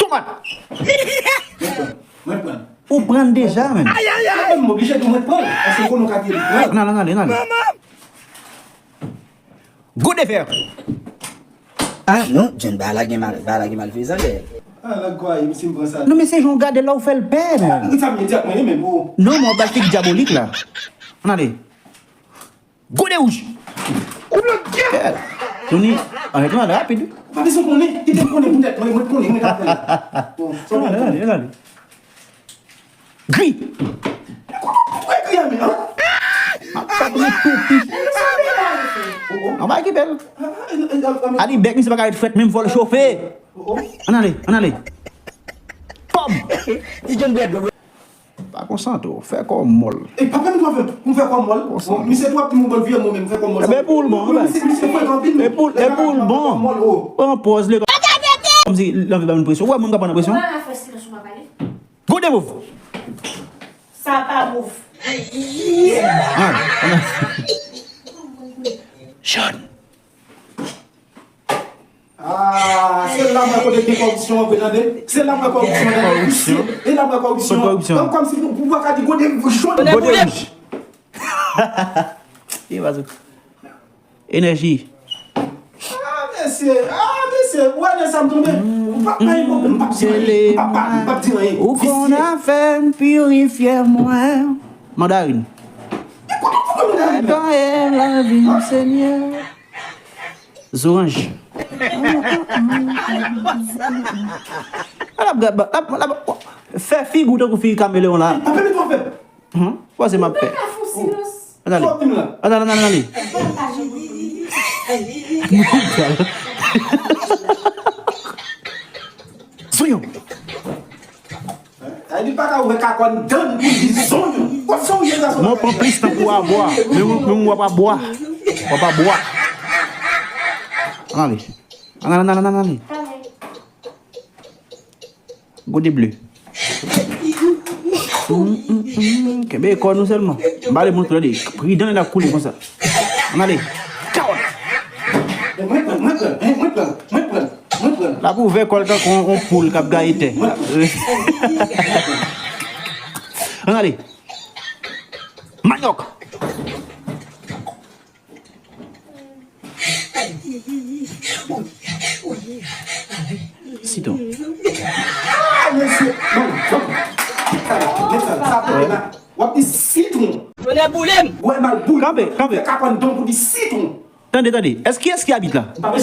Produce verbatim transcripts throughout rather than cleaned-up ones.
Mwen pran. Mwen pran. Ou pran deja, men. Mwen oblije di mwen pran. Paske konnen w ka di li pran. Ann ale, ann ale, ann ale. Gode fè. Ah, non, John, bagay la gen mal, bagay la gen malfezan dèyè. Ah, la gwaye, si m pran sa. Non, men se jan w gade la, w fè l pè, men. Ah, sa m di ak mwen, men, bro. Non, men w bay figi dyabolik la. Ann ale. Gode wouj. Koulè dyab. Tony, ann ale, ann ale, rapid. Ou pa bezwen konnen, kite m konnen poutèt mwen, mwen konnen, mwen ka fè l. Bon, ann ale, ann ale, ann ale. Gri! Gri a men, an? Sa pou mwen toupi. An bay ki bèl. Ali bèk misye pa ka ret frèt menm fò l chofe. Ann ale, ann ale. Pòm! Ti John Bèk. Pa konsantre w, fè kò w mòl. E pa pèmèt w fè, pou m fè kò m mòl. Bon, misye tou ap di m yon bon vye mo, men m fè kò m mòl. Ebe pou l bon, misye, misye frekan anpil, men. Ebe pou l bon. Pran pòz li. Kòmsi l anvi ba moun presyon. Ou wè moun k ap pran nan presyon? Ou pa fè silans ou pa pale. Gode move. Sa pa move. Ah, ah. Jòn. Ah, se la mwen kote gen kòripsyon an vre, tande. Se la mwen kòripsyon an vre, tande. Kòripsyon. E la mwen kòripsyon. Kòripsyon. Kòm, kòmsi pou, pou pa ka di gode jòn. Gode wouj. E pa sou. Enèji. Ah, mesye, ah, mesye, ou wè lè sa m tonbe. M p ap bay kòb, m p ap di anyen, m p ap pale, m p ap di anyen. Ou konn afè m pirifye mwen. Mandarin. Netwaye lavi m, Senyè. Zoranj. L ap, l ap, l ap, l ap fè figi w tankou figi kameleon la. Pa pèmèt w fè. Ou panse m ap pè? Ann ale. Ann ale, ann ale, ann ale. Zonyon. Sa di pa ka ouvè kakòn dan pou di zonyon. Kot zonyon sa? Mwen pran plis tan pou abwa. Men w ap abwa. W ap abwa. Ann ale. Ann ale, ann ale, ann ale. Gode ble. Kenbe kò nou sèlman. M pale moun tande. Pridan lè l ap koule konsa. Ann ale. Kawòt. Mwen pran, mwen pran, mwen pran, mwen pran, mwen pran. L ap ouvè kò l tankou yon poul k ap gaye tè. Ann ale. Manyòk. Siton. Ah, mesye. Non, non. Sa, sa, sa, w ap di sitwon. Tonè boule m. Wè mal boule. Kanpe, kanpe. Fè kakòn dan pou di sitwon. Tande, tande. Èske, kiyès ki abit la?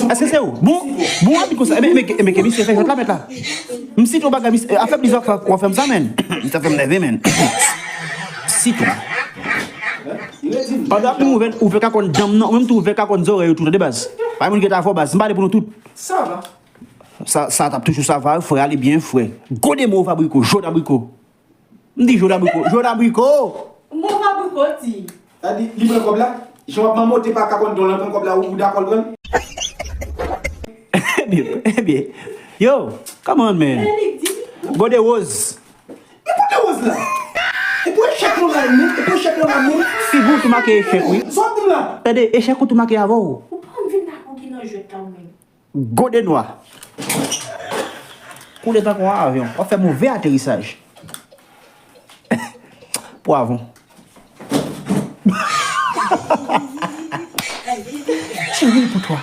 Èske se ou? Bon, bon, abit konsa. Enben, enben, enben, ke misye fè jwèt la, mèt la. M sitwon bagay, misye, afè plis w ap fè m sa, menn. Misye fè m nève, menn. Sitwon. Pandan ap ouvè, ouvè kakòn dan m nan, ou menm tou ouvè kakòn zòrèy ou tou, tande baz. Pa moun ki ta fò baz, m pale pou nou tout. Sa va. Sa, sa t ap toujou sa va, frè, ale byen, frè. Gode mo fabriko, jòn abriko. M di jòn abriko, jòn abriko. Mo fabriko di. Sa di, li pran kòb la, jan w ap mamote pa kakòn don lan pran kòb la, ou, ou dakò l pran l? Ebyen, ebyen. Yo, come on, man. Gode woz. E kote woz la? E pou echèk nou la menm, e pou echèk nou la menm. Figi w tou make echèk, wi. Sa w ap di m la? Tande, echèk ou tou make avè w. Ou pa vin ak ou ki nan jwèt la ou menm. Gode nwa. Koule tankou yon avyon. W ap fè move aterisaj. Pwavon. Tire pou twa.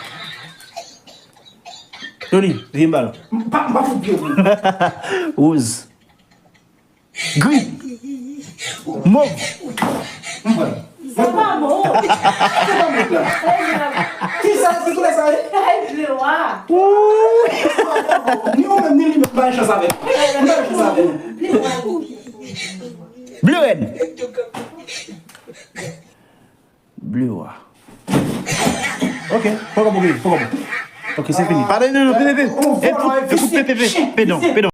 Tony, vye m bal. M pa, m pa fout vye pou. Woz. Gri. Mov. Sa pa bon. Se pa mov la. Ki sa, ki koulè sa ye? Ay, ble wa. Ni ou menm, ni li menm, pa gen chans avè nou. Nou pa gen chans avè nou. Ble wa. Ble rèd. Ble wa. Ok, poko bon, ok, poko bon. Ok, se fini. Padon, non, non, pepe, pepe. E pou, e pou pepe, pepe. Pedon, pedon.